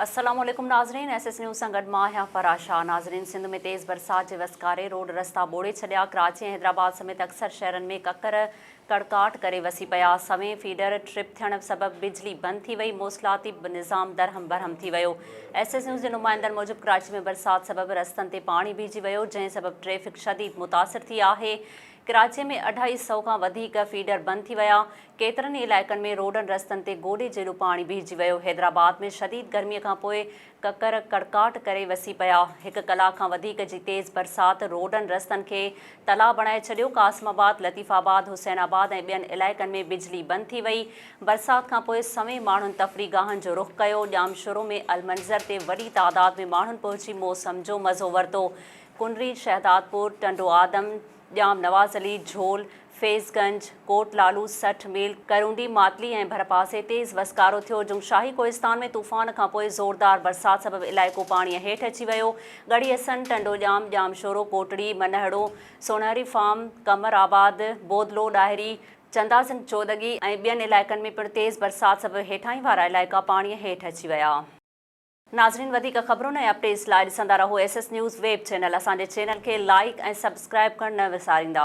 السلام عليڪم ناظرين ايس ايس نيوز سان گڏ مان آهيان فرح شاهه ناظرين سنڌ ۾ تيز برسات جي وسڪاري روڊ رستا ٻوڙي ڇڏيا ڪراچي ۽ حيدرآباد سميت اڪثر شهرن ۾ ڪڪر ڪڙڪاٽ ڪري وسي پيا سوين فيڊر ٽرپ ٿيڻ سبب بجلي بند ٿي وئي موصلاتي نظام درهم برهم ٿي ويو ايس ايس نيوز جي نمائندن موجب ڪراچي ۾ برسات سبب رستن تي پاڻي بيهجي ويو جنهن سبب ٽريفڪ شديد متاثر ٿي آهي ڪراچي ۾ اڍائي سئو کان وڌيڪ فيڊر بند ٿي ويا، ڪيترن ئي علائقن ۾ روڊن رستن تي گوڏي جيڏو پاڻي بيهجي ويو، حيدرآباد ۾ شديد گرمي کان پوء ڪڪر ڪڙڪاٽ ڪري وسي پيا، هڪ ڪلاڪ کان وڌيڪ جي تيز برسات روڊن رستن کي تلاء بڻائي ڇڏيو، قاسم آباد، لطيف آباد، حسين آباد ۽ ٻين علائقن ۾ بجلي بند ٿي وئي، برسات کان پوء سوين ماڻهن تفريح گاهن جو رخ ڪيو، ڄامشورو ۾ المنظر تي وڏي تعداد ۾ ماڻهن پهچي موسم جو مزو ورتو، ڪنري، شهدادپور، ٽنڊو آدم، ڄام نواز علي، جھول، فيض گنج، ڪوٽ لالو، 60 ميل، ڪرونڊي، ماتلي ۽ ڀرپاسي تيز وسڪارو ٿيو. جنگشاهي ڪوهستان ۾ طوفان کانپوء زوردار برسات سبب علائقو پاڻيء هيٺ اچي ويو. ڳڙهي حسن، ٽنڊو ڄام، ڄامشورو، ڪوٽڙي، منهڙو، سونهري فارم، قمر آباد، بودلو، ڏاهري، چنداسنگ چودڳي ۽ ٻين علائقن ۾ پڻ تيز برسات سبب هيٺاهين وارا علائقا پاڻيء هيٺ اچي ويا. ناظرين وڌيڪ خبرن ۽ اپڊيٽس لاء ڏسندا رهو S S news web channel اسان جي چينل کي لائيڪ ۽ سبسڪرائيب ڪرڻ نه وساريندا.